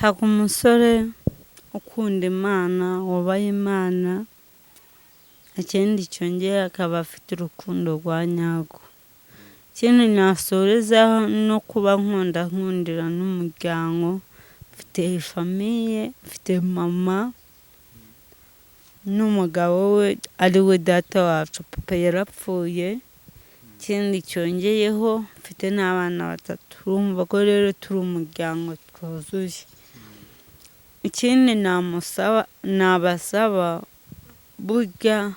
Nshaka umusore ukunda Imana, wubaha Imana, ikindi cyongera akaba afite urukundo rwa nyarwo. Ikindi nasorezaho no kuba nkunda nkundira n'umuryango, mfite famille, mfite mama n'umugabo we ari we data wacu, papa yarapfuye. Ikindi cyongeyeho mfite n'abana batatu, urumva ko rero turi umuryango twuzuye. Ikindi namusaba, nabasaba, burya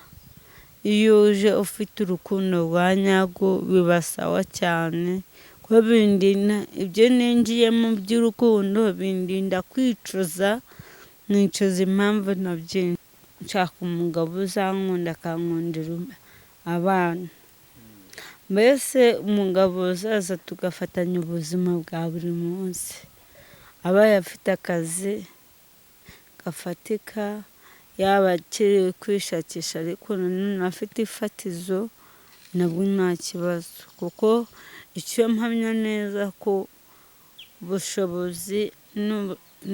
iyo uje ufite urukundo rwa nyarwo biba sawa cyane, kuko bindinda ibyo ninjiyemo by'urukundo, bindinda kwicuza, nkicuza impamvu nabyinjiye. Nshaka umugabo uzankunda akankundira abana, mbese umugabo uzaza tugafatanya ubuzima bwa buri munsi, abaye afite akazi gafatika, yaba akiri kwishakisha ariko nanone afite ifatizo nabwo nta kibazo, kuko icyo mpamya neza ko ubushobozi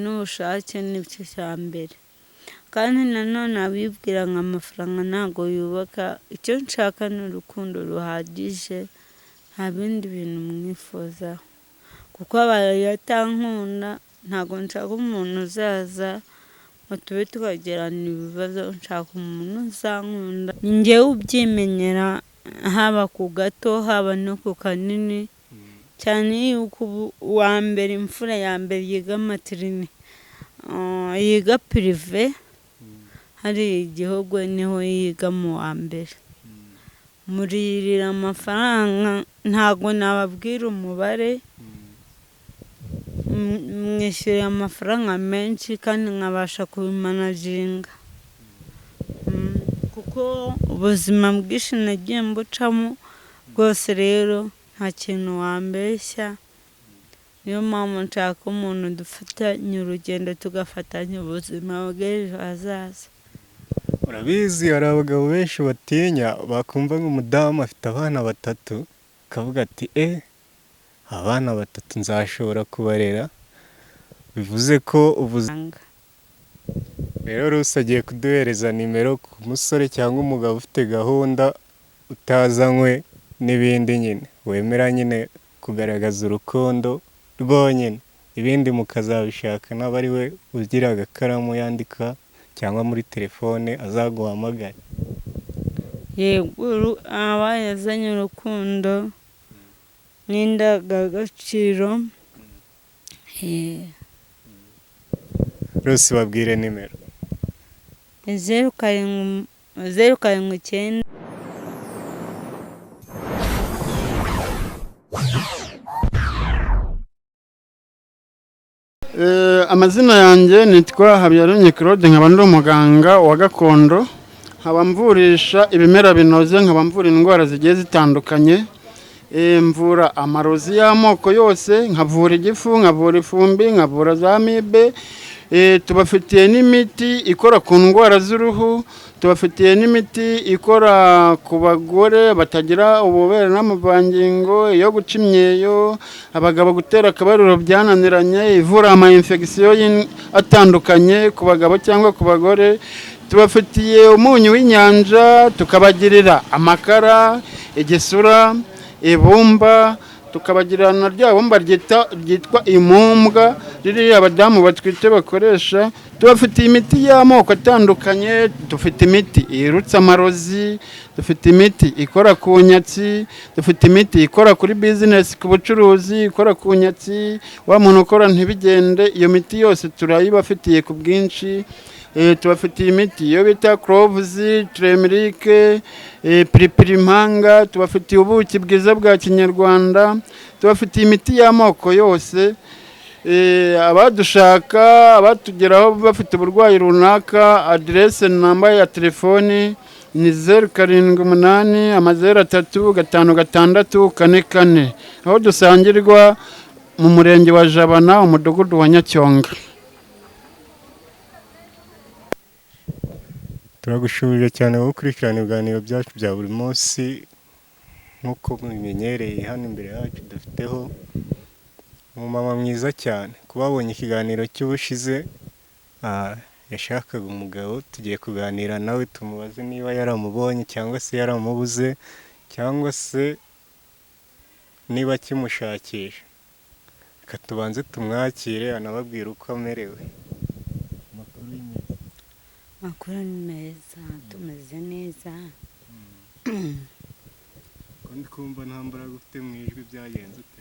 n'ubushake nicyo cya mbere. Kandi nanone abibwira ngo amafaranga ntabwo yubaka, icyo nshaka ni urukundo ruhagije, nta bindi bintu mwifuzaho, kuko abaye atankunda ntabwo nshaka umuntu uzaza ngo tube twagirana ibibazo, nshaka umuntu uzankunda. Njyewe ubyimenyera haba ku gato haba no ku kanini, cyane yuko ubu uwa mbere imfura ya mbere yiga matirini, yiga pirive, hariya igihugu niho yiga mu wa mbere. Muririra amafaranga ntabwo nababwira umubare, mwishyuriye amafaranga menshi kandi nkabasha kubimanaginga, kuko ubuzima bwinshi nagiye mbucamo bwose, rero nta kintu wambeshya. Niyo mpamvu nshaka umuntu dufatanya urugendo, tugafatanya ubuzima bw'ejo hazaza. Urabizi hari abagabo benshi batinya, bakumva nk'umudamu afite abana batatu, akavuga ati abana batatu nzashobora kubarera, bivuze ko ubuze. Rero Rusi agiye kuduhereza nimero ku musore cyangwa umugabo ufite gahunda utazanywe n'ibindi nyine, wemera nyine kugaragaza urukundo rwonyine, ibindi mukazabishaka n'aba ari we ugira agakaramu yandika cyangwa muri telefone azaguhamagare. Yego, abaye azanye urukundo n'indangagaciro. Rusi babwire nimero. 0 7 0 7 9. Amazina yanjye nitwa Habiyaremye Claude, nkaba ndi umuganga wa gakondo, nkaba mvurisha ibimera binoze, nkaba mvura indwara zigiye zitandukanye. Mvura amarozi y'amoko yose, nkavura igifu, nkavura ifumbi, nkavura za amibe. Tubafitiye n'imiti ikora ku ndwara z'uruhu, tubafitiye n'imiti ikora ku bagore batagira ububobere n'amavangingo, iyo guca imyeyo, abagabo gutera akabariro byananiranye, ivura ama infection atandukanye ku bagabo cyangwa ku bagore. Tubafitiye umunyu w'inyanja, tukabagirira amakara, igisura, ibumba, tukabagirira na rya bumba ryitwa imumbwa, ririya abadamu batwite bakoresha. Tubafitiye imiti y'amoko atandukanye, dufite imiti irutsa amarozi, dufite imiti ikora ku nyatsi, dufite imiti ikora kuri bizinesi, ku bucuruzi, ikora ku nyatsi, wa muntu ukora ntibigende, iyo miti yose turayibafitiye ku bwinshi. Tubafitiye imiti iyo bita cloves, turmeric, piripiri impanga, tubafitiye ubuki bwiza bwa kinyarwanda, tubafitiye imiti y'amoko yose. Abadushaka, abatugeraho bafite uburwayi runaka, aderese namba ya telefoni ni 0 7 8 0 3 5 6 4 4, aho dusangirwa mu murenge wa Jabana, umudugudu wa Nyacyonga. Turagushubije cyane wowe ukurikirana ibiganiro byacu bya buri munsi, nk'uko mubimenyereye hano imbere yacu dufiteho Umumama mwiza cyane. Kuba abonye ikiganiro cy'ubushize, yashakaga umugabo, tugiye kuganira nawe tumubaze niba yaramubonye cyangwa se yaramubuze cyangwa se niba akimushakisha. Reka tubanze tumwakire anababwire uko amerewe. Amakuru ni meza, tumeze neza. Ko ndi kumva nta mbaraga ufite mu ijwi, byagenze ute?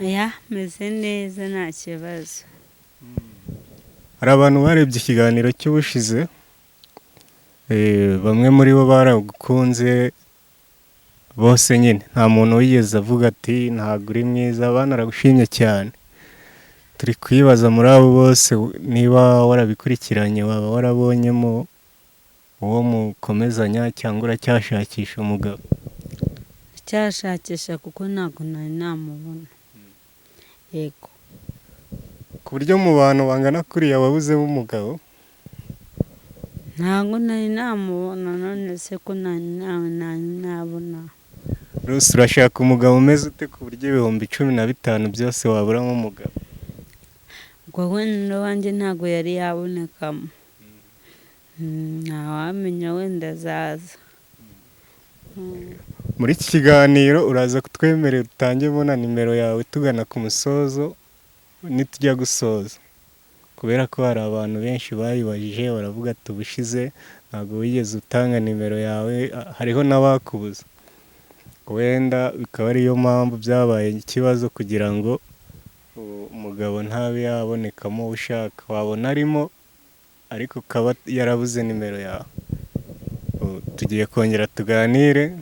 Oya, meze neza nta kibazo. Hari abantu barebye ikiganiro cy'ubushize, bamwe muri bo baragukunze bose nyine, nta muntu wigeze avuga ati ntabwo uri mwiza, banaragushimye cyane. Turi kwibaza muri abo bose niba warabikurikiranye, waba warabonyemo uwo mukomezanya cyangwa uracyashakisha umugabo? Ndacyashakisha kuko ntabwo nari namubona. Yego. Ku buryo mu bantu bangana kuriya wabuzemo umugabo? Ntabwo nari namubona, none se ko nari nabona. Rusi, urashaka umugabo umeze ute ku buryo 15,000 byose waburamo umugabo? Ubwo wenda wanjye ntabwo yari yabonekamo, ntawamenya wenda azaza. Muri iki kiganiro uraza kutwemerera utangemo na nimero yawe tugana ku musozo nitujya gusoza, kubera ko hari abantu benshi bayibajije baravuga ati ubushize ntabwo wigeze utanga nimero yawe, hariho n'abakubuza, wenda bikaba ariyo mpamvu byabaye ikibazo kugira ngo umugabo ntabe yabonekamo ushaka, wabona arimo ariko ukaba yarabuze nimero yawe. Tugiye kongera tuganire,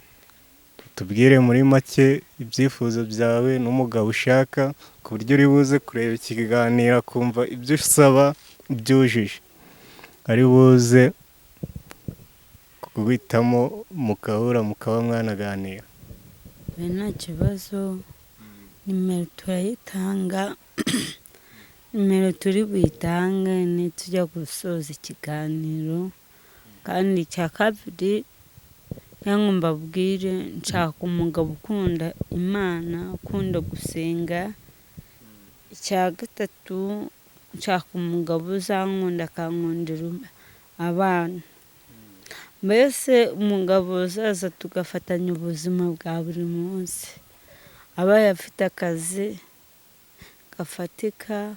tubwire muri make ibyifuzo byawe n'umugabo ushaka, ku buryo uri buze kureba iki kiganiro akumva ibyo usaba byujuje, ari buze kuguhitamo mugahura mukaba mwanaganira. Nta kibazo, nimero turayitanga, nimero turi buyitange nitujya gusoza ikiganiro. Kandi icya kabiri cyangwa mbabwire, nshaka umugabo ukunda Imana, ukunda gusenga. Icya gatatu, nshaka umugabo uzankunda akankundira abana, mbese umugabo uzaza tugafatanya ubuzima bwa buri munsi, abaye afite akazi gafatika,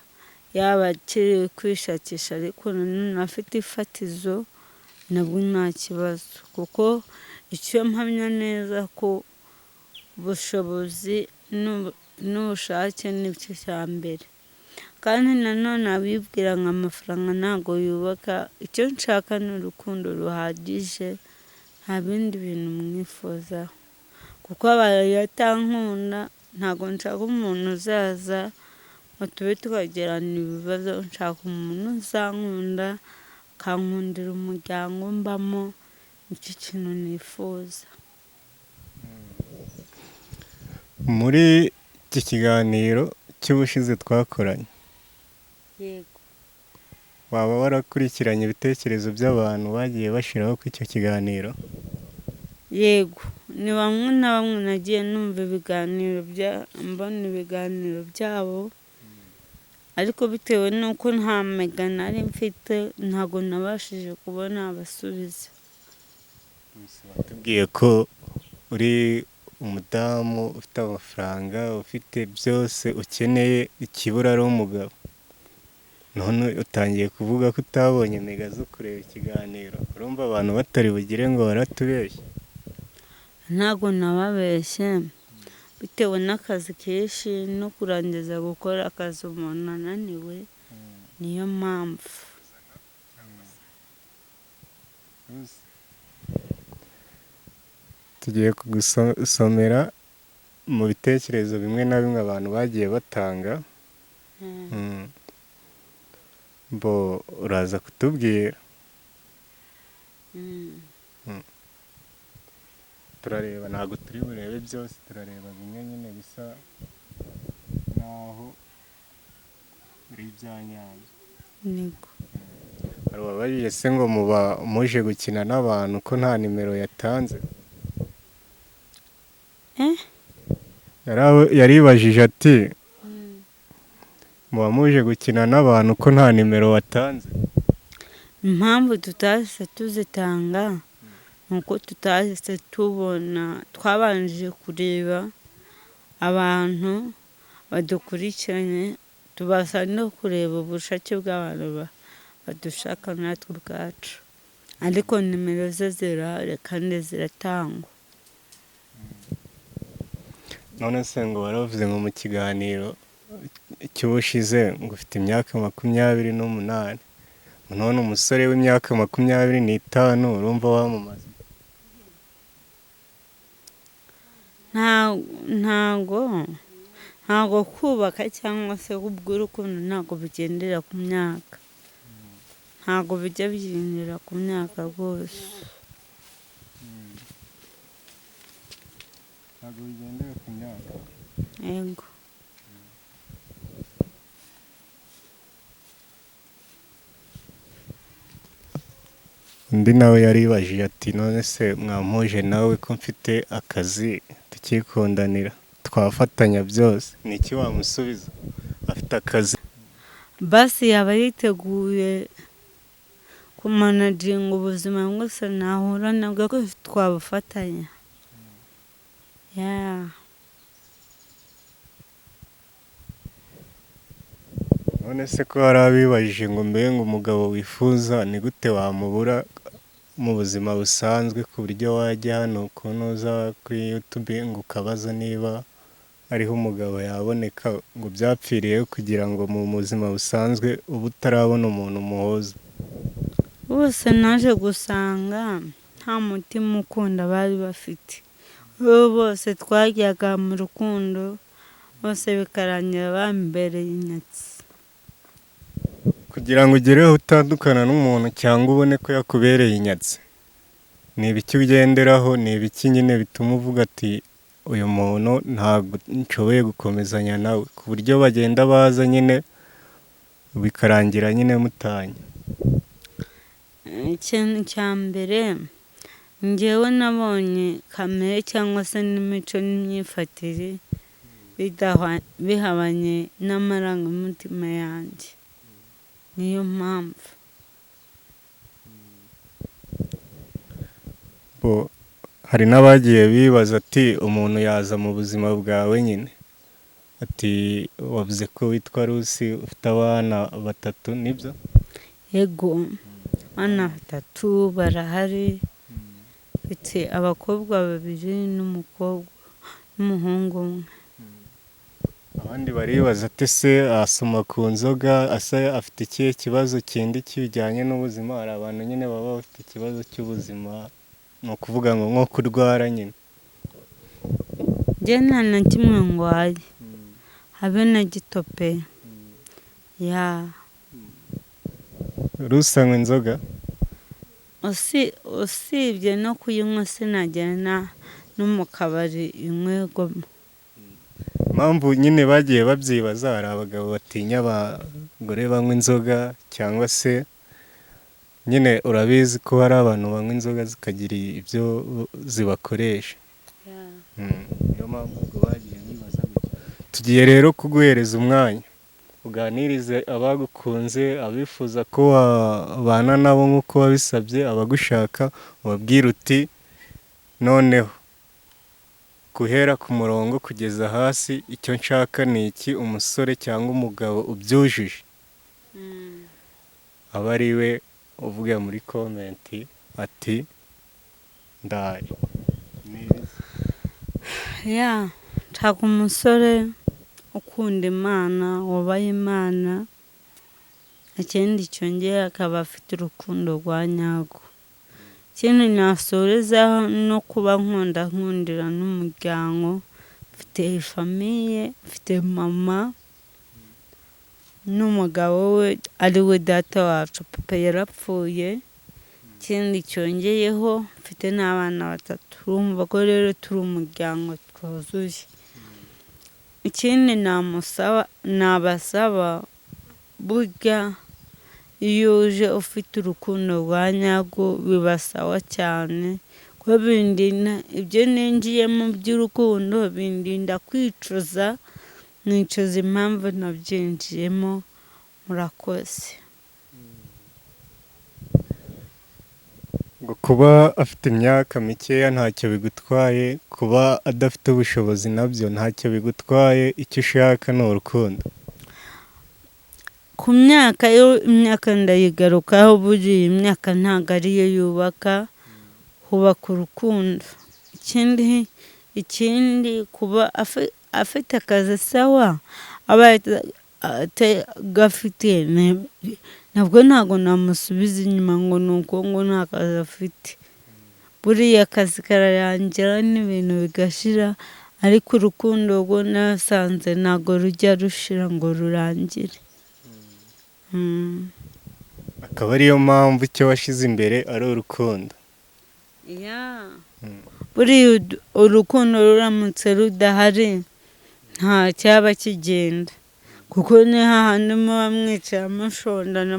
yaba akiri kwishakisha ariko nanone afite ifatizo, nabwo nta kibazo. Kuko icyo mpamya neza ko ubushobozi n'ubushake nicyo cya mbere. Kandi nanone abibwira ngo amafaranga ntabwo yubaka, icyo nshaka ni urukundo ruhagije, nta bindi bintu mwifuzaho. Kuko abaye atankunda, ntabwo nshaka umuntu uzaza ngo tube twagirana ibibazo, nshaka umuntu uzankunda akankundira umuryango mbamo, nicyo kintu nifuza. Muri iki kiganiro cy'ubushize twakoranye, yego, waba warakurikiranye ibitekerezo by'abantu bagiye bashyiraho kuri icyo kiganiro? Yego, ni bamwe na bamwe nagiye numva ibiganiro mbona ibiganiro byabo, ariko bitewe n'uko nta mega nari mfite ntabwo nabashije kubona abasubiza. Batubwiye ko uri umudamu ufite amafaranga, ufite byose ukeneye, ikibura ari umugabo, none utangiye kuvuga ko utabonye mega zo kureba ikiganiro, urumva abantu batari bugire ngo baratubeshye? Ntabwo nababeshye, bitewe n'akazi kenshi no kurangiza gukora akazi umuntu ananiwe, niyo mpamvu. Tugiye kugusomera mu bitekerezo bimwe na bimwe abantu bagiye batanga, bo uraza kutubwira. Turareba, ntabwo turi burebe byose, turareba bimwe nyine bisa naho ari ibya nyabyo. Hari uwabajije se ngo muba muje gukina n'abantu ko nta nimero yatanze? Yaribajije ati muba muje gukina n'abantu ko nta nimero watanze? Impamvu tutahise tuzitanga ni uko tutahise tubona, twabanje kureba abantu badukurikiranye, tubasha no kureba ubushake bw'abantu badushaka natwe ubwacu, ariko nimero ze zirahari kandi ziratangwa. None se ngo waravuze ngo mu kiganiro cy'ubushize ngo ufite imyaka 28, none umusore w'imyaka 25 urumva wamamaza? Ntago kubaka cyangwa se kubw'urukundo ntago bigendera ku myaka, ntago bijya bigendera ku myaka rwose. Ntago bigendera ku myaka. Yego. Undi nawe yaribajije ati none se mwampuje nawe ko mfite akazi tukikundanira twafatanya byose, ni iki wamusubiza? Afite akazi basi yaba yiteguye kumanaginga ubuzima bwose nahura nabwo ko twabufatanya. None se ko hari abibajije ngo mbe ngo umugabo wifuza ni gute wamubura mu buzima busanzwe, ku buryo wajya hano kunoza kuri YouTube ngo ukabaza niba ariho umugabo yaboneka, ngo byapfiriye kugira ngo mu buzima busanzwe uba utarabona umuntu muhuza? Bose naje gusanga nta mutima ukunda bari bafite, bose twajyaga mu rukundo bose bikarangira bambereye inyatsi. Kugira ngo ugereho utandukana n'umuntu cyangwa ubone ko yakubereye inyatsi, ni ibiki ugenderaho? Ni ibiki nyine bituma uvuga ati uyu muntu ntabwo nshoboye gukomezanya nawe, ku buryo bagenda baza nyine bikarangira nyine mutanye? Ikintu cya mbere njyewe nabonye kamere cyangwa se n'imico n'imyifatire bihabanye n'amarangamutima yanjye, niyo mpamvu. Hari n'abagiye bibaza ati umuntu yaza mu buzima bwawe nyine, ati wavuze ko witwa Rusi ufite abana 3, nibyo? Yego, abana 3 barahari, mfite abakobwa 2 n'umukobwa n'umuhungu umwe. Abandi baribaza ati se asoma ku nzoga, asa afite ikihe kibazo kindi kijyanye n'ubuzima? Hari abantu nyine baba bafite ikibazo cy'ubuzima, ni ukuvuga ngo nko kurwara nyine. Njye nta na kimwe ndwaye, habe na gito pe. Rusi anywa inzoga? Usibye no kuyinywa sinagera no mu kabari inywegwamo. Impamvu nyine bagiye babyibaza, hari abagabo batinya abagore banywa inzoga, cyangwa se nyine urabizi ko hari abantu banywa inzoga zikagira ibyo zibakoresha. Niyo mpamvu ubwo bagiye bibaza gutyo. Tugiye rero kuguhereza umwanya uganirize abagukunze, abifuza ko wabana nabo nk'uko wabisabye, abagushaka ubabwire uti noneho guhera ku murongo kugeza hasi icyo nshaka ni iki, umusore cyangwa umugabo ubyujuje aba ari we uvuga muri komenti ati ndaye. Nshaka umusore ukunda Imana, wubaha Imana, ikindi cyongera akaba afite urukundo rwa nyarwo. Ikindi nasorezaho no kuba nkundira n'umuryango, mfite famiye, mfite mama n'umugabo we ari we data wacu, papa yarapfuye. Ikindi cyongeyeho mfite n'abana 3, urumva ko rero turi umuryango twuzuye. Ikindi nabasaba, burya iyo uje ufite urukundo rwa nyarwo biba sawa cyane, Kuko bindinda ibyo ninjiyemo by'urukundo, bindinda kwicuza, nkicuza impamvu nabyinjiyemo. Murakoze. Ngo kuba afite imyaka mikeya ntacyo bigutwaye, kuba adafite ubushobozi nabyo ntacyo bigutwaye, icyo ushaka ni urukundo. Ku myaka yo, imyaka ndayigarukaho, buriya imyaka ntabwo ariyo yubaka, hubaka urukundo. Ikindi kuba afite akazi sawa, abaye atagafite nabwo ntabwo namusubiza inyuma ngo ni uko ngo nta kazi afite. Buriya akazi kararangira n'ibintu bigashira, ariko urukundo rwo nasanze ntabwo rujya rushira ngo rurangire. Akaba ariyo mpamvu icyo washyize imbere ari urukundo. Buriya urukundo ruramutse rudahari nta cyaba kigenda, kuko ni hahandi muba mwicara mushondana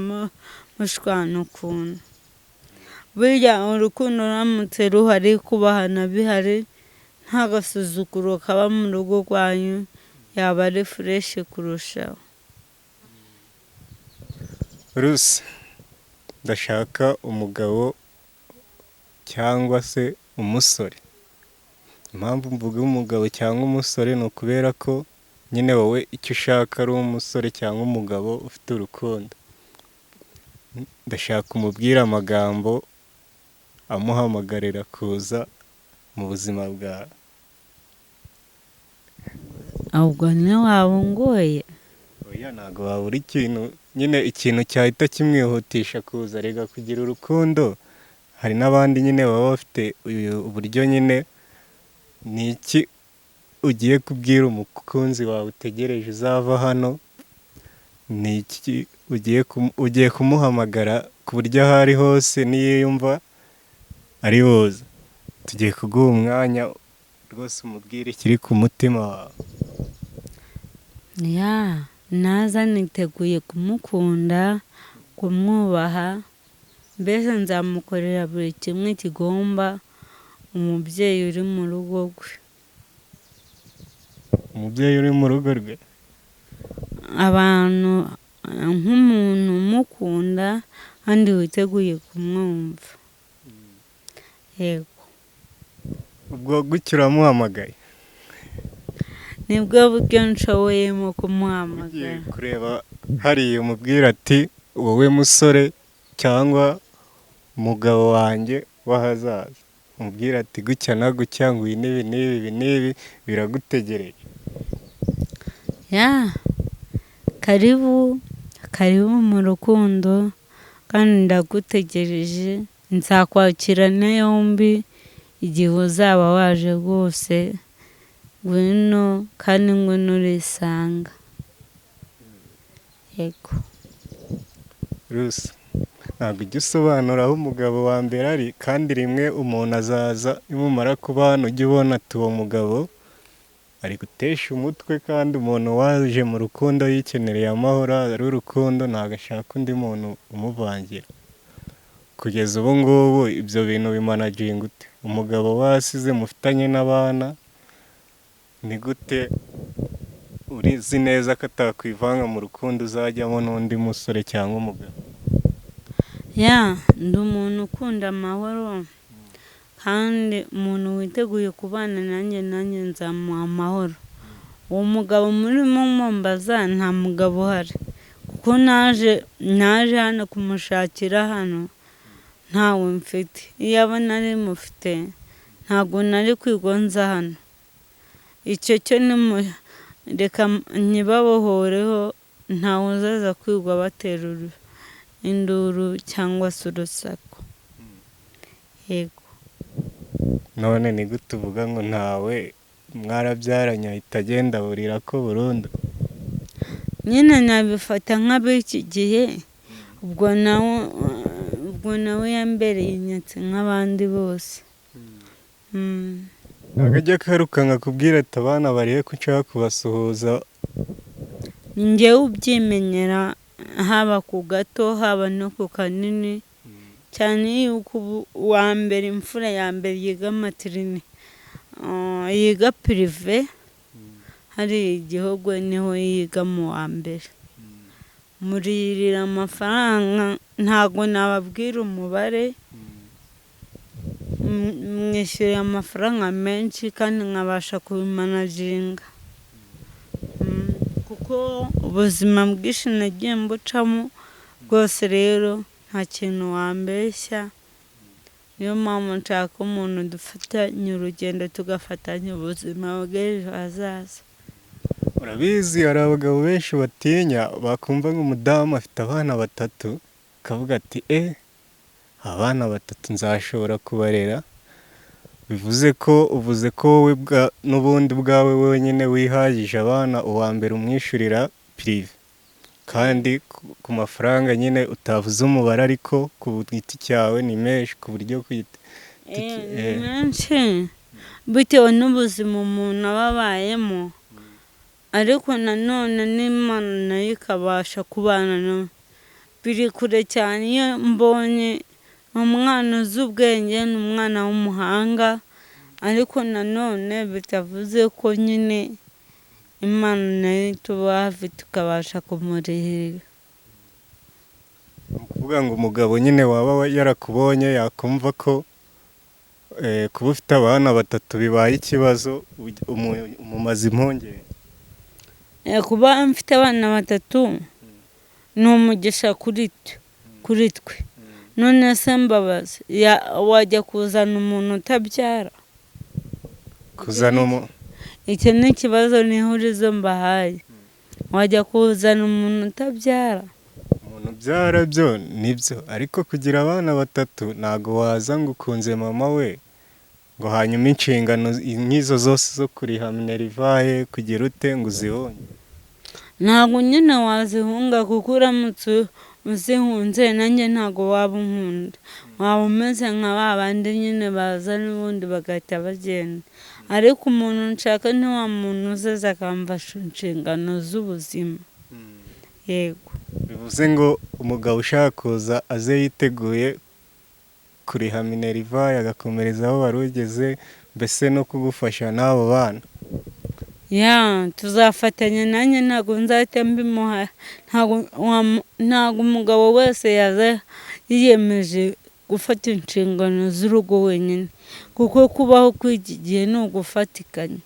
mushwana ukuntu. Burya urukundo ruramutse ruhari, kubahana bihari, nta gasuzuguro kaba mu rugo rwanyu, yaba ari fureshi kurushaho. Rusi, ndashaka umugabo cyangwa se umusore. Impamvu mvuga umugabo cyangwa umusore ni ukubera ko nyine wowe icyo ushaka ari umusore cyangwa umugabo ufite urukundo. Ndashaka umubwire amagambo amuhamagarira kuza mu buzima bwawe. Ubwo ntiwaba ungoye? Oya, ntabwo wabura ikintu nyine, ikintu cyahita kimwihutisha kuza. Rega kugira urukundo, hari n'abandi nyine baba bafite uburyo nyine. Ni iki ugiye kubwira umukunzi wawe utegereje uzava hano? Ni iki ugiye kumuhamagara ku buryo aho ari hose niyiyumva ari buze? Tugiye kuguha umwanya rwose umubwire ikiri ku mutima wawe. Naza niteguye kumukunda, kumwubaha, mbese nzamukorera buri kimwe kigomba umubyeyi uri mu rugo rwe. Umubyeyi uri mu rugo rwe? Abantu nk'umuntu umukunda kandi witeguye kumwumva. Yego. Ubwo gutyo uramuhamagaye? Nibwo buryo nshoboyemo kumuhamagara. Ugiye kureba hariya umubwira ati wowe musore cyangwa umugabo wanjye w'ahazaza, umubwira ati gutya na gutya, ngo ibi n'ibi n'ibi ibi n'ibi biragutegereje. Karibu, karibu mu rukundo, kandi ndagutegereje, nzakwakirana yombi igihe uzaba waje rwose. Ngwino kandi ngwino urisanga. Yego. Rusi, ntabwo ujya usobanura aho umugabo wa mbere ari, kandi rimwe umuntu azaza nimumara kuba hano ujye ubona ati uwo mugabo ari gutesha umutwe, kandi umuntu waje mu rukundo yikenereye amahoro, ari urukundo, ntabwo ashaka undi muntu umuvangira. Kugeza ubu ngubu ibyo bintu bimanaginga ute? Umugabo wasize mufitanye n'abana, ni gute urizi neza ko atakwivanga mu rukundo uzajyamo n'undi musore cyangwa umugabo? Ndi umuntu ukunda amahoro, kandi umuntu witeguye kubana nanjye, nanjye nzamuha amahoro. Uwo mugabo murimo mumbaza nta mugabo uhari, kuko naje hano kumushakira hano ntawe mfite. Iyo aba nari mufite ntabwo nari kwigonza hano. Icyo cyo reka ntibabohoreho, ntawe uzaza kwigwa batera induru cyangwa se urusaku. Yego. None ni gute uvuga ngo ntawe mwarabyaranye ahita agenda burira ko burundu? Nyine nabifata nk'ab'iki gihe, ubwo nawe yambereye inyatsi nk'abandi bose. Ntabwo ajya akaruka nkakubwira ati abana barihe ko nshaka kubasuhuza? Njyewe ubyimenyera, haba ku gato haba no ku kanini, Cyane yuko ubu uwa mbere, imfura ya mbere yiga maternelle, yiga privé hari igihugu, niho yiga mu wa mbere. Muririra amafaranga, ntabwo nababwira umubare, mwishyuriye amafaranga menshi kandi nkabasha kubimanaginga. Kuko ubuzima bwinshi nagiye mbucamo bwose, rero nta kintu wambeshya. Niyo mpamvu nshaka umuntu dufatanya urugendo, tugafatanya ubuzima bw'ejo hazaza. Urabizi, hari abagabo benshi batinya, bakumva nk'umudamu afite abana batatu, akavuga ati: "E, abana batatu nzashobora kubarera?" Bivuze ko uvuze ko wowe n'ubundi bwawe wenyine wihagije, abana uwa mbere umwishyurira privé, kandi ku mafaranga nyine utavuze umubare, ariko ku giti cyawe ni menshi ku buryo ku giti Ni menshi bitewe n'ubuzima umuntu aba abayemo, ariko nanone n'Imana nayo ikabasha kubana nawe. Biri kure cyane. Iyo mbonye umwana uzi ubwenge, ni umwana w'umuhanga, ariko nanone bitavuze ko nyine Imana nayo ituba hafi tukabasha kumurihirira. Ni ukuvuga ngo umugabo nyine waba yarakubonye, yakumva ko kuba ufite abana batatu bibaye ikibazo, umumaze impungenge. Kuba mfite abana batatu ni umugisha kuri twe. None se mbabazi, wajya kuzana umuntu utabyara? Kuzana umu Icyo ni ikibazo n'ihurizo mbahaye. Wajya kuzana umuntu utabyara? Umuntu ubyara byo nibyo, ariko kugira abana batatu, ntabwo waza ngo ukunze mama we, ngo hanyuma inshingano nk'izo zose zo kuriha minerval, kugira ute, ngo uzihunge. Ntabwo nyine wazihunga, kuko uramutse uzihunze nanjye ntabwo waba unkunda, waba umeze nka ba bandi nyine baza n'ubundi bagahita bagenda. Ariko umuntu nshaka ni wa muntu uzaza akamfasha inshingano z'ubuzima, yego. Bivuze ngo umugabo ushaka kuza aze yiteguye kuriha minerval, agakomereza aho wari ugeze, mbese no kugufasha n'abo bana. Ya, tuzafatanya. Nanjye ntabwo nzahita mbimuha. Ntabwo umugabo wese yaza yiyemeje gufata inshingano z'urugo wenyine, kuko kubaho kw'iki gihe ni ugufatikanya.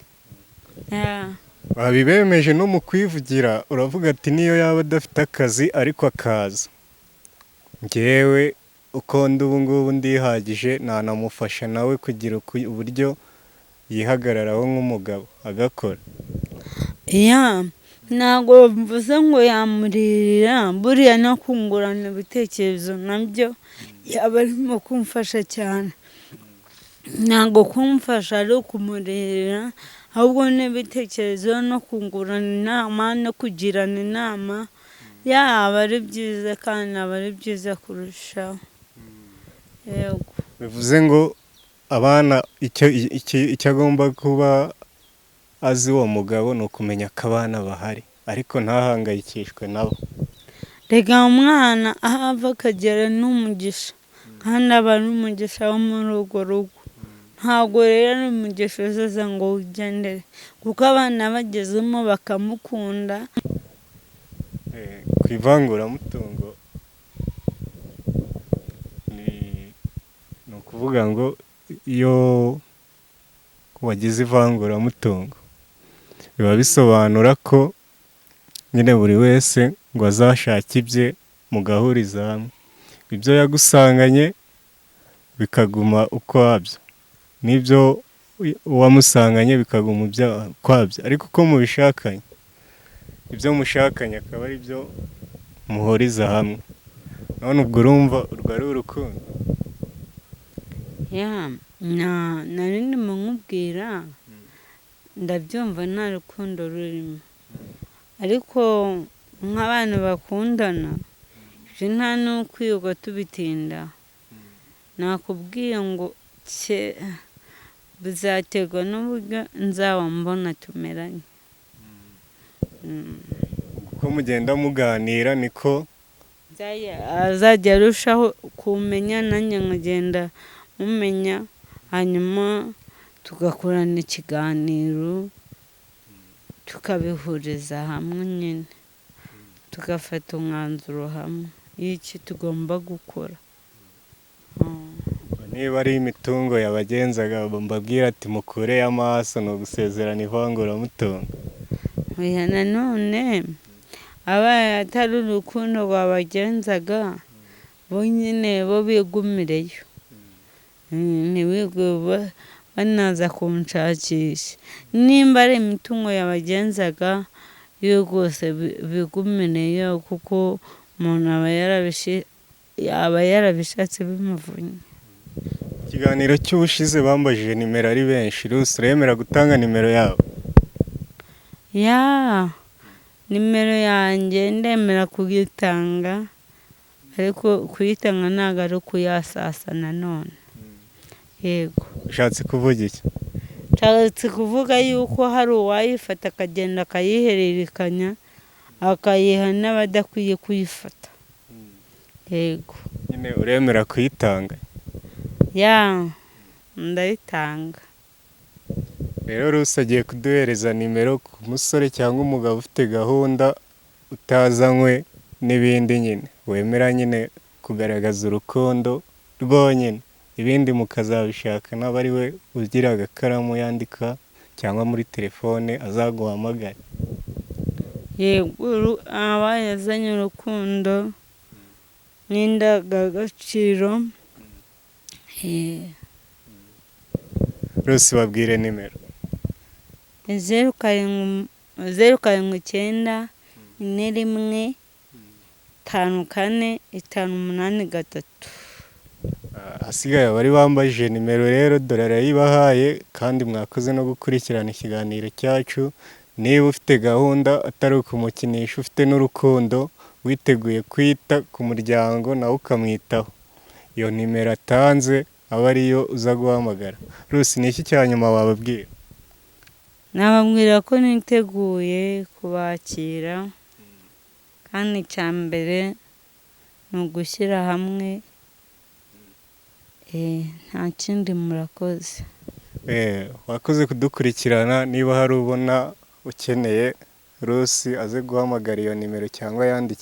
Ya. Babibemeje no mu kwivugira, uravuga ati niyo yaba adafite akazi ariko akaza, ngewe uko ndi ubu ngubu ndihagije, nanamufasha nawe kugira uburyo yihagararaho nk'umugabo agakora. Ya, ntabwo mvuze ngo yamuririra. Buriya no kungurana ibitekerezo nabyo yaba arimo kumfasha cyane. Ntabwo kumfasha ari ukumurira, ahubwo n'ibitekerezo no kungurana inama no kugirana inama yaba ari byiza, kandi aba ari byiza kurushaho, yego. Bivuze ngo abana, icyo agomba kuba azi uwo mugabo ni ukumenya ko abana bahari, ariko ntahangayikishwe nabo. Reka, umwana aho ava akagera ni umugisha, kandi aba ari umugisha wo muri urwo rugo. Ntabwo rero ari umugisha uzaza ngo wigendere, kuko abana bagezemo bakamukunda. Ku ivanguramutungo ni ukuvuga ngo iyo wagize ivanguramutungo biba bisobanura ko nyine buri wese ngo azashake ibye, mugahuriza hamwe ibyo yagusanganye bikaguma ukwabyo, n'ibyo uwamusanganye bikaguma ukwabyo, ariko uko mubishakanye, ibyo mushakanye akaba ari byo muhuriza hamwe. None ubwo urumva urwo ari urukundo? Ya, nari ndimo nkubwira, ndabyumva, nta rukundo rurimo, ariko nk'abantu bakundana ibyo nta n'ukwirirwa tubitinda. Nakubwiye ngo bizaterwa n'uburyo nzaba mbona tumeranye. Uko mugenda muganira niko Azajya arushaho kumenya, nanjye nkagenda mumenya, hanyuma tugakorana ikiganiro, tukabihuriza hamwe nyine, tugafata umwanzuro hamwe y'iki tugomba gukora. Niba ari imitungo yabagenzaga, mbabwira ati mukureyo amaso, ni ugusezerana ivanguramutungo. Oya, nanone abaye atari urukundo rwabagenzaga, bo nyine bo bigumireyo, ntibigwe banaza kunshakisha. Nimba ari imitungo yabagenzaga yo rwose bigumireyo, kuko umuntu aba yarabishatse bimuvunnye. Ikiganiro cy'ubushize bambajije nimero ari benshi. Rusi, uremera gutanga nimero yabo? Ya, nimero yanjye ndemera kuyitanga, ariko kuyitanga ntabwo ari ukuyasasa nanone. Yego. Ushatse kuvuga iki? Nshatse kuvuga yuko hari uwayifata akagenda akayihererekanya, akayiha n'abadakwiye kuyifata. Yego. Nyine uremera kuyitanga? Ya, ndayitanga. Rero Rusi agiye kuduhereza nimero ku musore cyangwa umugabo ufite gahunda, utazanywe n'ibindi nyine, wemera nyine kugaragaza urukundo rwonyine, ibindi mukazabishaka, n'aba ari we ugira agakaramu yandika cyangwa muri telefone azaguhamagare. Yego, aba yazanye urukundo n'indangagaciro. Rusi, babwire nimero. 0 7 0 7 9 4 1 5 4 5 8 3. Ahasigaye abari bambajije nimero rero dore arayibahaye, kandi mwakoze no gukurikirana ikiganiro cyacu. Niba ufite gahunda atari ukumukinisha, ufite n'urukundo, witeguye kwita ku muryango nawe ukamwitaho, iyo nimero atanze aba ariyo uza guhamagara. Rusi, ni iki cya nyuma wababwira? Nababwira ko niteguye kubakira, kandi icya mbere ni ugushyira hamwe, nta kindi. Murakoze. Wakoze kudukurikirana. Niba hari ubona ukeneye Rusi, aze guhamagara iyo nimero cyangwa yandike.